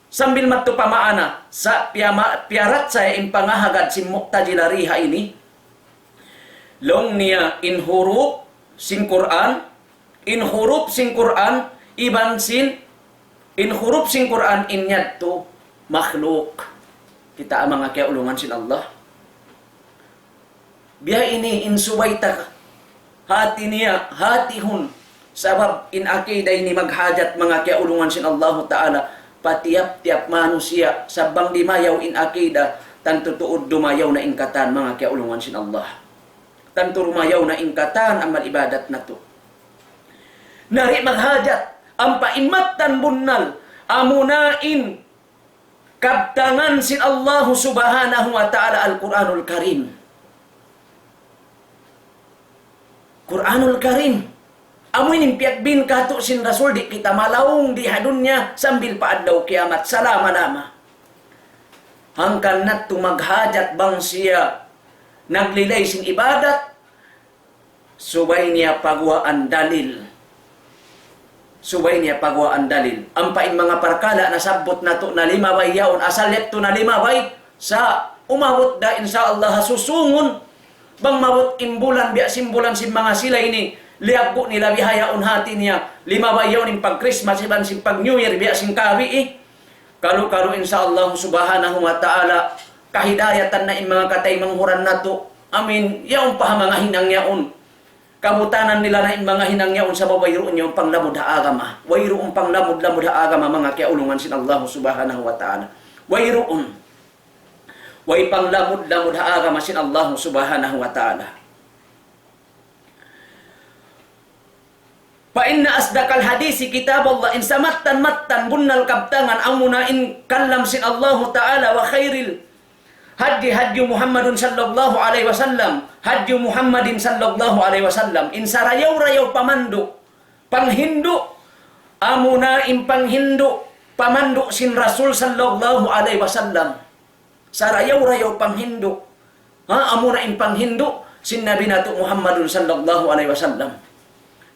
sambil madtu pa maana, sa' piyama-, piyaratsaya in pangahagad sin Mu'tazilah di ha ini. Laung niya in hurup sin Qur'an, in hurup sin Qur'an, iban sin, in hurup sin Qur'an in yadtu makhluk. Kita' manga kiyaulungan sin Allah. Biya' ini in subay ta hāti niya, hātihun. Sabab in akida ini maghajat manga kiyaulungan sin Allahu Ta'ala pa tiyap-tiyap manusiya', sabab bang dimayaw in akida, tantu tuud dumayaw na in katan manga kiyaulungan sin Allah. Tantu dumayaw na in katan amal ibadat natu'. Na di' maghajat, ampa in mattan bunnal, amuna in kabtangan sin Allahu Subhanahu wa Ta'ala Al-Qur'anul Karim. Qur'anul Karim. Amu ini in piyagbin katu' sin Rasul, di' kita malaung di ha dunya sambil pa adlaw kiyamat salama-lama. Hangkan natu' maghajat bang siya naglilay sin ibadat, subay niya paguwaan dalil. Subay niya paguwaan dalil. Ampa in manga parkala' nasabbut natu' na limabay yaun, asal yadtu na limabay, sa' umabut da, insya Allah, ha susungun. Bang maabut in bulan, biya' sin bulan sin manga sila ini, liyaggu' nila bihaun hati niya, limabay yaun in pag-Christmas iban sin pag-New Year, biya' sin kabi, eh. Kalu-kalu, insya Allah subhanahu wa ta'ala, kahidayatan na in manga kataymanghuran natu'. Amin. Yaun pa ha manga hinang yaun. kabutanan nila na in manga hinang yaun sabab wayruun yaun panglamud ha agama. Wayruun panglamud-lamud ha agama, manga kiyaulungan sin Allah Subhanahu wa Ta'ala. Wayruun. Way panglamud-lamud ha agama sin Allah Subhanahu wa Ta'ala. فإن أصدق الحديث كتاب الله, in samattan-mattan bunnal kabtangan amuna in kalam sin Allahu Ta'ala, وخير الهدي هدي محمد صلى الله عليه وسلم, هدي محمد صلى الله عليه وسلم, in sarayaw-rayaw pamandu', panghindu', amuna in panghindu', pamandu' sin Rasul sallallahu alayhi wasallam. Sarayaw-rayaw panghindu'. Ha, amuna in panghindu' sin Nabi natu' Muhammadun sallallahu alayhi wasallam.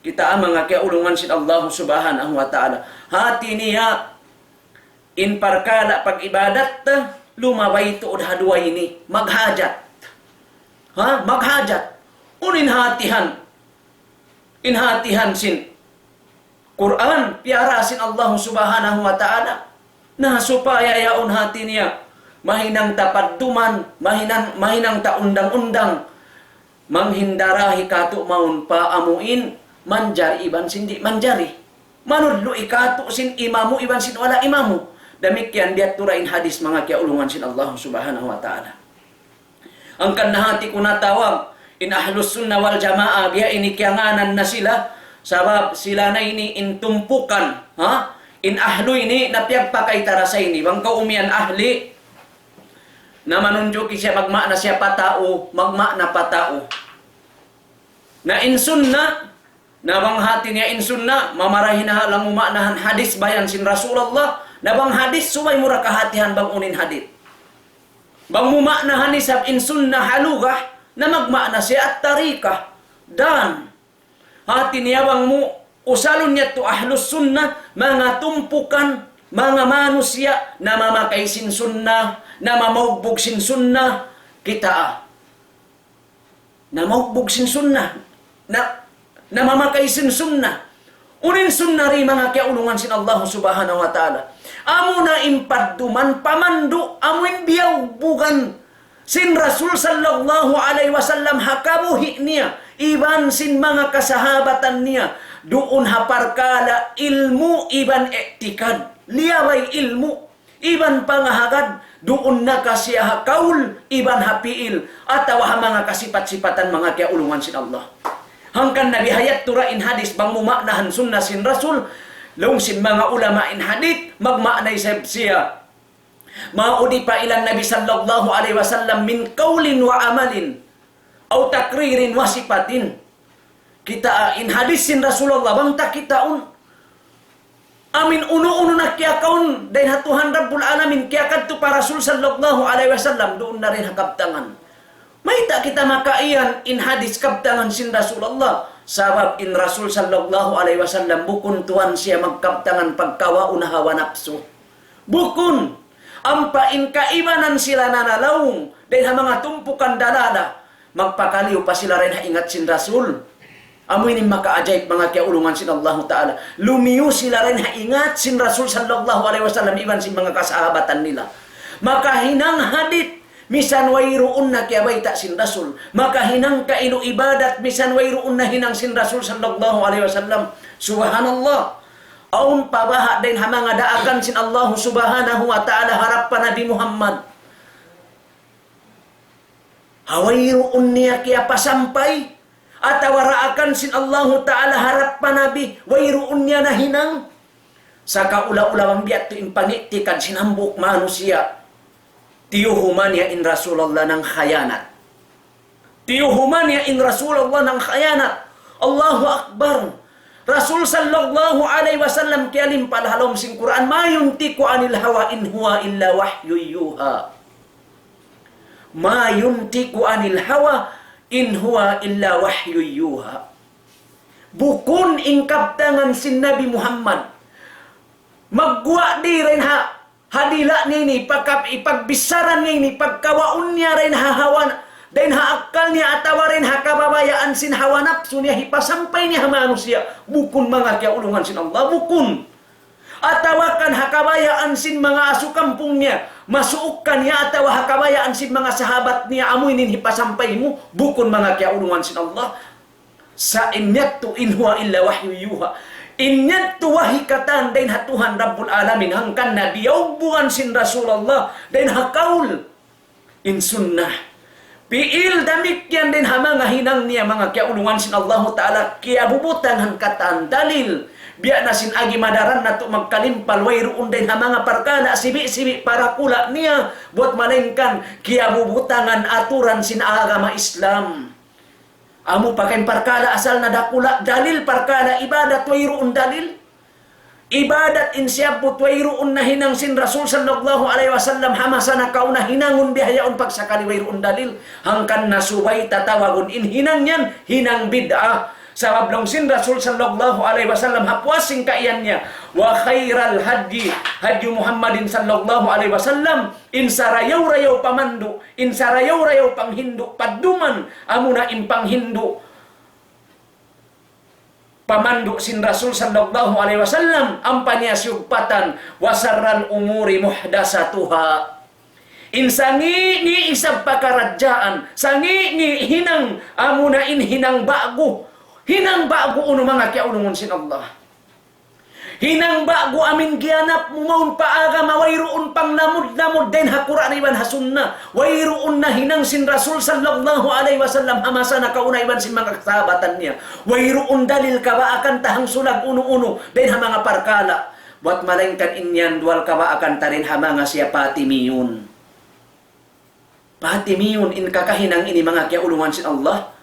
Kita' manga kiyaulungan sin Allah Subhanahu wa Ta'ala. Hati niya in parkala' pag-ibadat, lumabay tuud ha duwa ini. Maghajat. Ha? Maghajat. Unu in hatihan? In hatihan sin Qur'an, piyara sin Allah Subhanahu wa Ta'ala. Na supaya yaun hati niya, mahinang ta padduman, mahinang, mahinang ta undang-undang, manghindarahi katu' mawn pa amuin manjari iban sin di' manjari. Manudlu' katu' sin imamu iban sin wala' imamu. Damikkiyan biya' tuud in hadis, manga kiyaulungan sin Allah Subhanahu wa Ta'ala. Hangkan na hati ku natawag in Ahlus Sunnah wal Jamaah, biya' ini kiyangānan na sila, sabab sila na ini in tumpukan, ha? In ahlu ini na piyagpakay ta ra sa ini. Bang kaw umiyan ahli, na manunjuki siya magmaana siya pa tau, magmaana pa tau. Na in sunnah, na bang hati niya in sunnah, mamarahi na ha laung mu maanahan hadis bayan sin Rasulullah, na bang hadis subay mu ra kahatihan bang unu in hadis. Bang mu maanahan isab in sunnah ha lugah, na magmaana siya at-tariqah. Dan, hati niya bang mu usalun yadtu Ahlus Sunnah, manga tumpukan, manga manusiya' namamakay sin sunnah, namamaugbug sin sunnah, kitaa. Namaugbug sin sunnah. Na, namamakay sin sunnah. Unu in sunnah di', manga kiyaulungan sin Allah Subhanahu wa Ta'ala? Amuna in padduman, pamandu', amu in biyaubugan sin Rasul sallallahu alayhi wasallam ha kabuhi' niya, iban sin manga kasahabatan niya, duun ha parkala' ilmu' iban i'tikad. Liyabay ilmu' iban pangahagad, duun na ka siya ha kaul, iban ha piil, atawa ha manga kasipat-sipatan, manga kiyaulungan sin Allah. Hangkan na biya' ha yadtu ra in hadis, bang mu maanahan sunnah sin Rasul, laung sin manga ulama in hadis, magmaana isab siya, ما أضيف إلى النبي صلى الله عليه وسلم من قول وعمل أو تقرير وصفة. Kitaa in hadis sin Rasulullah, bang ta kitaun. Amu in unu-unu na kiyakaun dayn ha Tuhan Rabbul Alamin, kiyakadtu pa Rasul sallallahu alayhi wasallam, duun na dayn ha kabtangan. Mayta' kita makaiyan in hadis kabtangan sin Rasulullah? Sabab in Rasul sallallahu alayhi wasallam bukun tuwan siya magkabtangan pagkawaun ha hawa napsu. Bukun. Ampa in kaibanan sila nanalaung dayn ha manga tumpukan dalala, magpakaliyu pa sila dayn ha ingat sin Rasul. Amu ini in makaajaib, manga kiyaulungan sin Allahu Ta'ala. Lumiyu sila dayn ha ingat sin Rasul sallallahu alayhi wasallam iban sin manga kasahabatan nila. Makahinang hadith, misan wayruun na kiyabayta' sin Rasul. Makahinang kailu ibadat, misan wayruun na hinang sin Rasul sallallahu alayhi wasallam. Subhanallah. Awn pa baha' dayn ha manga daakan sin Allahu Subhanahu wa Ta'ala harap pa Nabi Muhammad, ha wayruun niya kiyapasampay, atawa daakan sin Allahu Ta'ala harap pa Nabi, wayruun niya nahinang. Sakaula-ula bang biya' tu in pang'i'tikad sin hambuuk manusiya', tiyuhuma niya in Rasulullah nangkhiyanat. Tiyuhuma niya in Rasulullah nangkhiyanat. Allahu Akbar. Rasul sallallahu alayhi wasallam kiyalimpal ha lawm sin Qur'an, ما ينطق عن الهوى إن هو إلا وحي يوحى. ما ينطق عن الهوى إن هو إلا وحي يوحى. Bukun in kabtangan sin Nabi Muhammad magguwa' di dayn ha ha dila' niya ini, pagka-, ipagbichara niya ini, pagkawaun niya dayn ha hawa, dayn ha akkal niya atawa dayn ha kabayaan sin hawa napsu niya, hipasampay niya ha manusiya'. Bukun, manga kiyaulungan sin Allah, bukun. Atawa kan ha kabayaan sin manga asu kampung niya, masuuk kaniya, atawa ha kabayaan sin manga sahabat niya, amu ini in hipasampay mu, bukun, manga kiyaulungan sin Allah. Sa' in yadtu إن هو إلا وحي يوحى. In yadtu wahi katan dayn ha Tuhan Rabbul Alamin, hangkan na biyawbugan sin Rasulullah, dayn ha kaul. In sunnah. Pi'il damikkiyan dayn ha manga hinang niya manga kiyaulungan sin Allahu Ta'ala, kiyabubutangan katan dalil. Biya' na sin agi madaran natu' magkalimpal, wayruun dayn ha manga parkala' sibi'-sibi' parakula' niya, buwat malaingkan kiyabubutangan aturan sin agama Islam. Amu pa kan parkala' asal na dakula' dalil, parkala' ibadat wayruun dalil. Ibadat in siyabbut wayruun nahinang sin Rasul sallallahu alayhi wasallam ha masa nakauna, hinangun biya' yaun pagsakali wayruun dalil. Hangkan na subay tatawagun in hinang yan hinang bid'ah. Sabab laung sin Rasul sallallahu alayhi wasallam ha puas sin kaiyan niya, وخير الهدي هدي محمد صلى الله عليه وسلم. In sarayaw-rayaw pamandu', in sarayaw-rayaw panghindu', padduman, amuna in panghindu', pamandu' sin Rasul sallallahu alayhi wasallam, ampa niya siyugpatan, وشر الأمور محدثاتها. In sangi'-ngi' isab pakaradjaan, sangi'-ngi' hinang, amuna in hinang ba'gu. Hinang ba'gu unu manga kiyaulungan sin Allah. Hinang ba'gu amin giyanap mu mawn pa agama, wayruun panglamud-lamud dayn ha Qur'an iban ha Sunnah. Wayruun nahinang sin Rasul sallallahu alayhi wasallam ha masa nakauna iban sin manga kasahabatan niya. Wayruun dalil kabaakan ta hangsulag unu-unu dayn ha manga parkala'. Buwat malaingkan in yan duwal kabaakan ta dayn ha manga siya Fatimiyun. Fatimiyun in kakahinang ini manga kiyaulungan sin Allah.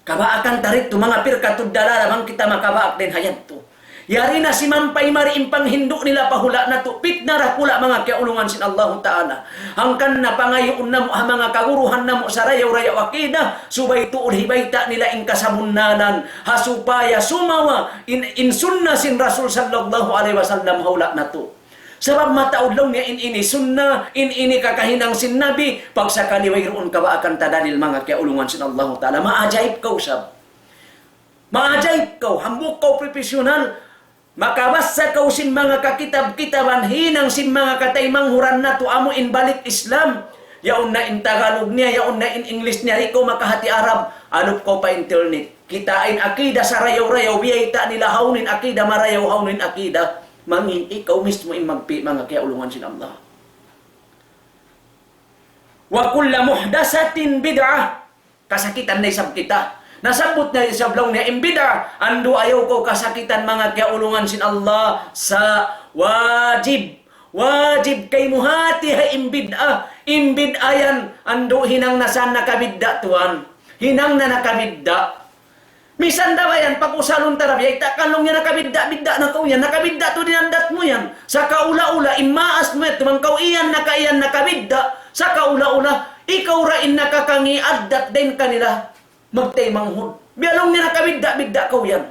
Kabaakan ta didtu manga pirkatud dalala bang kita makabaak dayn ha yadtu. Yari na simampay mari in panghindu' nila pa hula' natu', pitna dakula' manga kiyaulungan sin Allahu Ta'ala. Hangkan na pangayuun namu' ha manga kaguruhan namu' sarayaw-rayaw akida, subay tuud hibayta' nila in kasabunnalan, ha supaya sumawa in, in sunnah sin Rasul sallallahu alayhi wasallam ha hula' natu'. Sabab mataud laung niya in ini sunnah, in ini kakahinang sin Nabi, pagsakali wayruun kabaakan ta dalil manga kiyaulungan sin Allahu Ta'ala. Maajaib kaw sab. Maajaib kaw, hambuuk kaw professional. Makabassa kaw sin manga kakitab-kitaban, hinang sin manga kataymanghuran natu' amu in balik Islam. Yaun na in Tagalog niya, yaun na in English niya, di' kaw makahati Arab, alup kaw pa internet. Kitaa in akida sarayaw-rayaw, biyayta' nila hawnu in akida marayaw, hawnu in akida mangī', ikaw mismu in magpi' manga kiyaulungan sin Allah. وكل محدثة بدعة. Kasakitan na isab kita. Nasabbut na isab laung niya in bid'ah. Andu' ayaw kaw kasakitan manga kiyaulungan sin Allah. Sa' wajib. Wajib kaymu hātihā in bid'ah. In bid'ah yan, andu' hinang na sa nakabidda' tuwan. Hinang na nakabidda'. Misan da ba yan, pag-usalun ta da, biyayta' kan laung niya nakabidda'-bidda' na kaw yan, nakabidda' tuud in addat mu yan. Sa' kaula-ula, in maas mu yan, tumangkaw iyan, naka-, iyan nakabidda'. Sa' kaula-ula, ikaw ra in nakakangī' addat dayn kanila magtaymanghud. Biya' laung niya nakabidda'-bidda' kaw yan.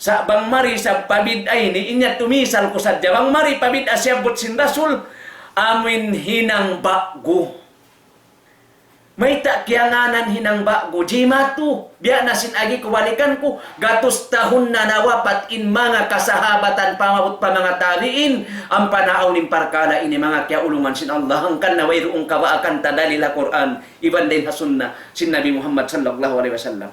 Sa' bang mari sa pabid'a ini, in yadtu misal ku sadja, bang mari pabid'a siyabbut sin Rasul, amuin hinang ba'gu. Mayta' kiyangānan hinang ba'gu? Jimatu. Biya' na sin agi ku balikan ku, gatus tahun na nawapat in manga kasahabatan pamabut pa manga tabi'in, ampa na awn in parkala' ini manga kiyaulungan sin Allah, hangkan na wayruun kabaakan ta dalil ha Qur'an, iban dayn ha sunnah sin Nabi Muhammad sallallahu alayhi wasallam.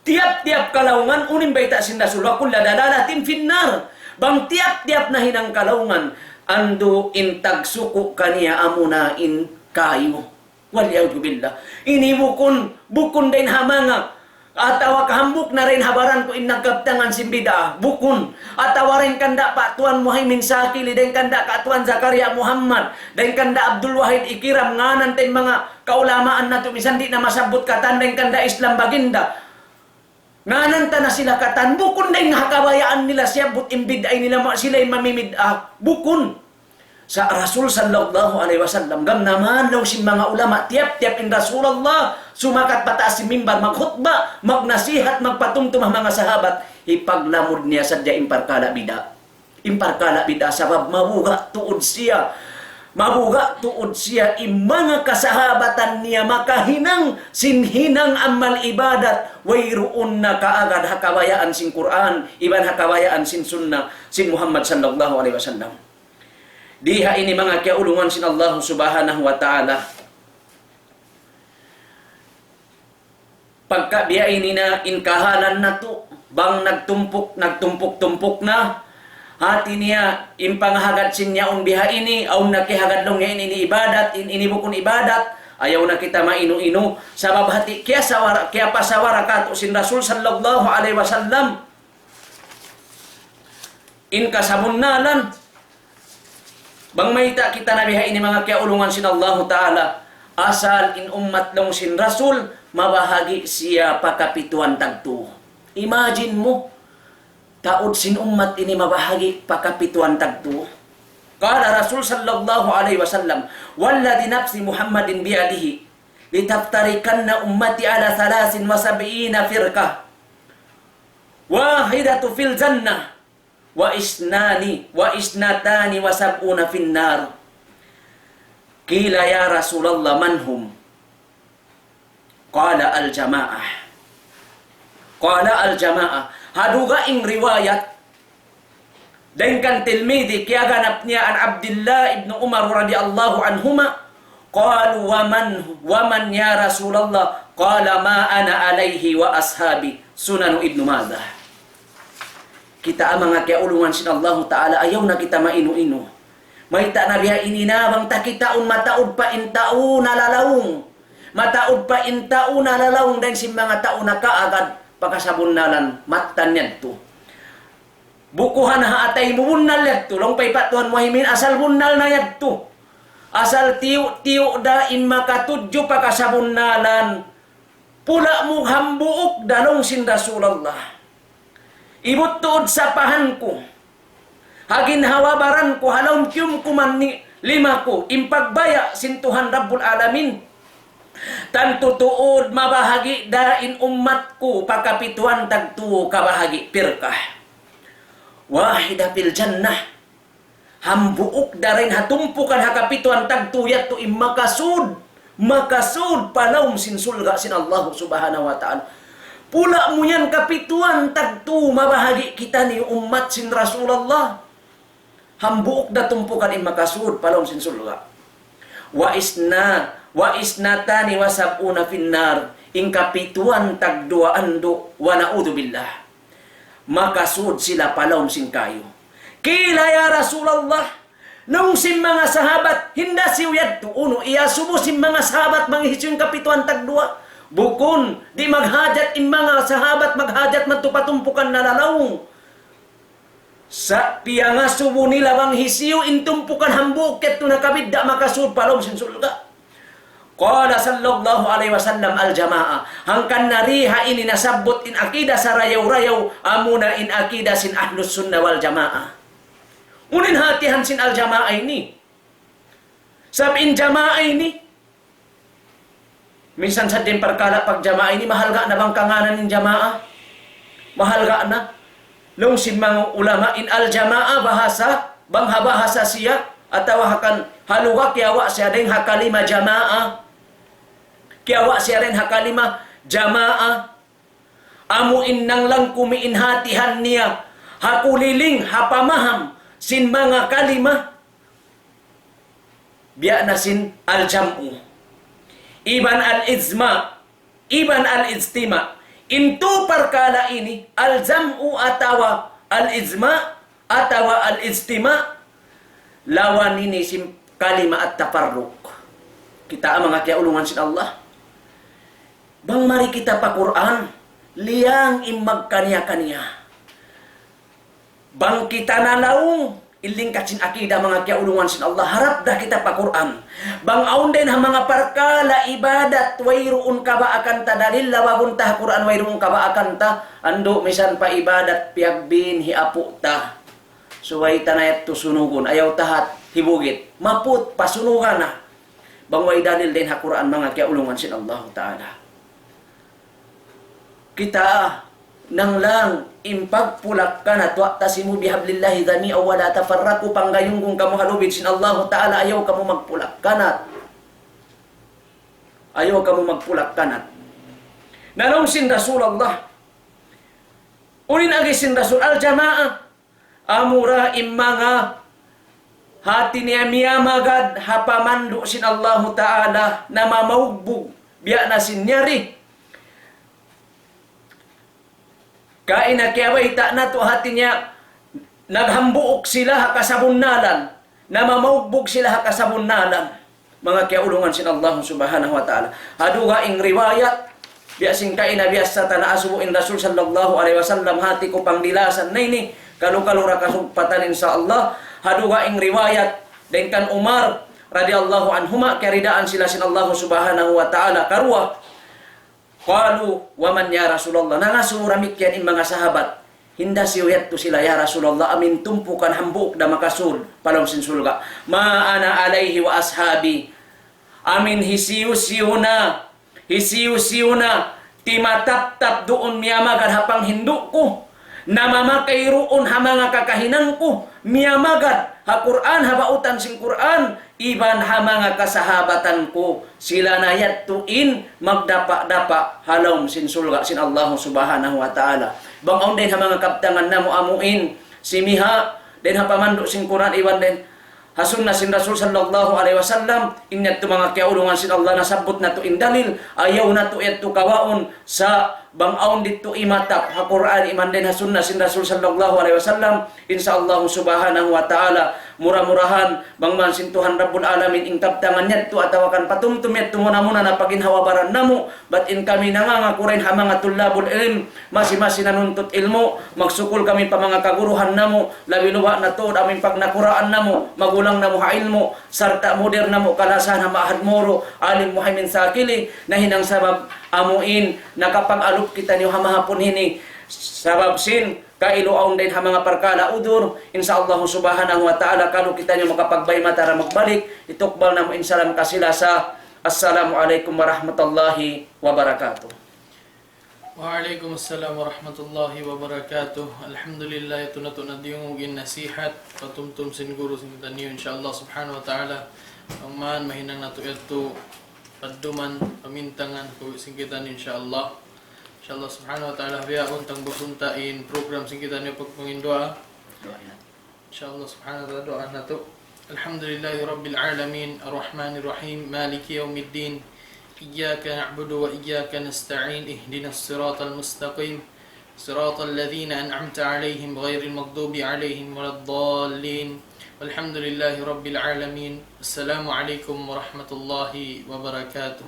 Tiyap-tiyap kalaungan, unu in bayta' sin Rasul, وكل ضلالة في النار. Bang tiyap-tiyap nahinang kalaungan, andu' in tagsuku' kaniya amuna in kayu. والعياذ بالله. Ini bukun, bukun dayn ha manga, atawa kahambuuk na dayn ha baran ku in nagkabtangan sin bid'ah. Bukun. Atawa dayn kanda' pa Tuan Muhaymin Shakili, dayn kanda' ka Tuan Zakaria Muhammad, dayn kanda' Abdul Wahid Ikiram, ngānan ta in manga kaulamaan natu', misan di' na masabbut katan, dayn kanda' Islam Baginda. Ngānan ta na sila katan, bukun dayn ha kabayaan nila siyabbut in bid'ah nila, ma-, sila in mamimid'ah. Bukun. Sa' Rasul sallallahu alayhi wasallam, gam naman laung sin manga ulama, tiyap-tiyap in Rasulullah sumakat pa taas sin mimbar, magkhutba, magnasihat, magpatumtum ha manga sahabat, hipaglamud niya sadja in parkala' bid'ah. In parkala' bid'ah sabab mabuga' tuud siya. Mabuga' tuud siya in manga kasahabatan niya makahinang sin hinang amal ibadat, wayruun na kaagad ha kabayaan sin Qur'an, iban ha kabayaan sin sunnah sin Muhammad sallallahu alayhi wasallam. Di ha ini manga kiyaulungan sin Allah subhanahu wa ta'ala. Pagka biya' ini na in kahalan natu', bang nagtumpuk, nagtumpuk-tumpuk na, hati niya, in panghagad sin yaun biha ini, awn nakihagad laung niya in ini ibadat, in ini bukun ibadat, ayaw na kita mainu-inu, sabab hati kiyasawara, kiyapasawara katu' sin Rasul sallallahu alayhi wasallam. In kasabunnalan, bang mayta' kita na biha ini manga kiyaulungan sin Allahu Ta'ala, asal in ummat laung sin Rasul, mabahagi' siya pa kapituan tagtu. Imagine mu, taud sin ummat ini mabahagi' pa kapituan tagtu. قال رسول صلى الله عليه وسلم: والذي نفس محمد بيده لتفترقن أمتي على ثلاث وسبعين فرقة واحدة في الجنة واثنان، واثنتان وسبعون في النار. قيل يا رسول الله من هم؟ قال الجماعة. قال الجماعة. Ha dugaing riwayat, dayn kan Tirmidhi, kiyaganap niya عن عبد الله بن عمر رضي الله عنهما، قالوا ومن، ومن يا رسول الله؟ قال ما أنا عليه وأصحابي. Sunan Ibn Majah. Kita manga kiyaulungan sin Allahu Ta'ala, ayaw na kita mainu-inu. Mayta' na biha ini na bang ta kitaun mataud pa in tau nalalaung. Mataud pa in tau nalalaung dayn sin manga tau nakaagad pa kasabunnalan, mattan yadtu. Bukuhan ha atay mu bunnal yadtu, laung pa hi Pat Tuan Muhaymin, asal bunnal na yadtu. Asal tiyu'-tiyu' da in makatudju pa kasabunnalan. Pula' mu hambuuk da laung sin Rasulullah. Ibut tuud sapahan ku. Ha ginhawa-baran ku, ha lawm kiyumkuman ni lima ku, in pagbaya' sin Tuhan Rabbul Alamin. Tantu tuud mabahagi' da in ummat ku pa kapituan tagtu kabahagi' pirkah. Wahida fil jannah. Hambuuk da dayn ha tumpukan ha kapituan tagtu yadtu in makasud, makasud pa lawm sin surga' sin Allahu Subhanahu wa Ta'ala. Pula' mu yan kapituan tagtu mabahagi' kitaniyu ummat sin Rasulullah. Hambuuk da tumpukan in makasud pa lawm sin surga'. Wa isna, wa isnatani wa sab'una fin nar. In kapituan tagduwa andu', wa na'udhu billah. Makasud sila pa lawm sin kayu. Qila ya Rasulullah, laung sin manga sahabat, hinda siyu yadtu unu, iyasubu sin manga sahabat manghisiyu in kapituan tagduwa. Bukun, di' maghajat in manga sahabat, maghajat madtu pa tumpukan nalalaung. Sa' piyangasubu nila bang hisiyu in tumpukan hambuuk yadtu nakabidda' makasud pa lawm sin surga'. Qala sallallahu alayhi wasallam al-jama'a. Hangkan na di ha ini nasabbut in akida sarayaw-rayaw, amuna in akida sin Ahlus Sunnah wal Jama'a. Unu in hatihan sin al-jama'a ini? Sabab in jama'a ini, minsan sadja in parkala' pagjama'a ini, mahalga' na bang kangānan in jama'a? Mahalga' na. Laung sin manga ulama, in al-jama'a bahasa, bang ha bahasa siya, atawa ha kan, ha lugha kiyawa' siya dayn ha kalima jama'a. Kiyawa' siya dayn ha kalima jama'a. Amu in nanglang kumiin hatihan niya, ha kuliling, ha pamaham, sin manga kalima, biya' na sin al-jam'u. Iban al-ijma', iban al-ijtima'. In tū parkala' ini, al-jam'u atawa al-ijma', atawa al-ijtima', lawan ini sin kalima at-tafarruq. Kita' manga kiyaulungan sin Allah. Bang mari kita pa Qur'an, liyang in magkaniya-kaniya. Bang kita nalaung, in lingkat sin akida manga kiyaulungan sin Allah, harap da kita pa Qur'an. Bang awn dayn ha manga parkala' ibadat, wayruun kabaakan ta dalil, lawagun ta ha Qur'an, wayruun kabaakan ta, andu' misan pa ibadat, piyagbin hi apu' ta. Subay ta na yadtu sunugun, ayaw ta hat hibugit. Maput, pasunugan na. Bang way dalil dayn ha Qur'an, manga kiyaulungan sin Allahu Ta'ala. Kita, nanglang, in pagpulak-kanat, واعتصموا بحبل الله جميعا ولا تفرقوا, panggayunggung kamu ha lubid sin Allahu Ta'ala, ayaw kamu magpulak-kanat. Ayaw kamu magpulak-kanat. Na laung sin Rasulullah, unu in agi sin Rasul, al-jama'a. Amura in manga hati niya miyamagad ha pamandu' sin Allahu Ta'ala na mamaugbug biya' na sin yari. Kaina kiyabayta' natu' hati niya, naghambuuk sila ha kasabunnalan, namamaugbug sila ha kasabunnalan. Manga kiyaulungan sin Allah Subhanahu wa Ta'ala. Ha dugaing riwayat, biya' sin kaina biyasa ta naasubu in Rasul sallallahu alayhi wasallam, hati ku pangdilasan na ini, kalu-kalu ra kasugpatan insya Allah. Ha dugaing riwayat, dayn kan Umar radiyallahu anhuma, kiyaridaan sila sin Allah Subhanahu wa Ta'ala. Karuwa, قالوا ومن يا رسول الله. Nangasubu damikkiyan in manga sahabat. Hinda hisiyu yadtu sila, ya Rasulullah, amu in tumpukan hambuuk da makasud pa lawm sin surga'. ما أنا عليه وأصحابي. Amu in hisiyu-siyu na, hisiyu-siyu na, timataptap duun miyamagad ha panghindu' ku, namamakay duun ha manga kakahinang ku, miyamagad ha Qur'an, ha bautan sin Qur'an, iban ha manga kasahabatan ku, sila na yadtu in magdapa'-dapa' ha lawm sin surga' sin Allah Subhanahu wa Ta'ala. Bang awn dayn ha manga kabtangan namu' amu in, simiha', dayn ha pamandu' sin Qur'an iban dayn ha sunna sin Rasul sallallahu alayhi wasallam, in yadtu manga kiyaulungan sin Allah nasabbut natu' in dalil, ayaw natu' yadtu kawaun sa' bang awn didtu imatap ha Qur'an iban dayn ha sunna sin Rasul sallallahu alayhi wasallam, insya Allah Subhanahu wa Ta'ala, mura-murahan, bang man sin Tuhan Rabbul Alamin in kabtangan yadtu atawa kan patumtum yadtu muna-muna na pa ginhawa-baran namu', bat in kami nangangaku dayn ha manga tullabul ilm, masi-masi nanuntut ilmu', magsukul kami pa manga kaguruhan namu', labi-labi na tuud amu in pagnakuraan namu', magulang namu' ha ilmu', sarta' mudir namu' kalasahan ha Ma'had Moro, Alim Muhaymin Sakili, nahinang sabab amu in nakapag-alup kitaniyu ha mahapun ini, sabab sin kailu awn dayn ha manga parkala' udur, insya Allah Subhanahu wa Ta'ala, kalu kitaniyu makapagbay mata ra magbalik, itukbal namu' in salam kasi-lasa. Assalamu alaykum warahmatullahi wabarakatuh. وعليكم السلام ورحمة الله وبركاته. Alhamdulillah, yadtu natu' na diyungug in nasihat, patumtum sin guru sin kitaniyu, insya Allah Subhanahu wa Ta'ala. Bang man mahinang natu' yadtu padduman, pamintangan, kuwi sin kitaniyu, insya Allah. Insya Allah Subhanahu wa Ta'ala, biya' untang busunta in program sin kitaniyu pagpanginduwaa. إن شاء الله سبحانه وتعالى duwaa natu'. الحمد لله رب العالمين، الرحمن الرحيم، مالك يوم الدين، إياك نعبد وإياك نستعين، اهدنا الصراط المستقيم، صراط الذين أنعمت عليهم غير المغضوب عليهم ولا الضالين. والحمد لله رب العالمين. السلام عليكم ورحمة الله وبركاته.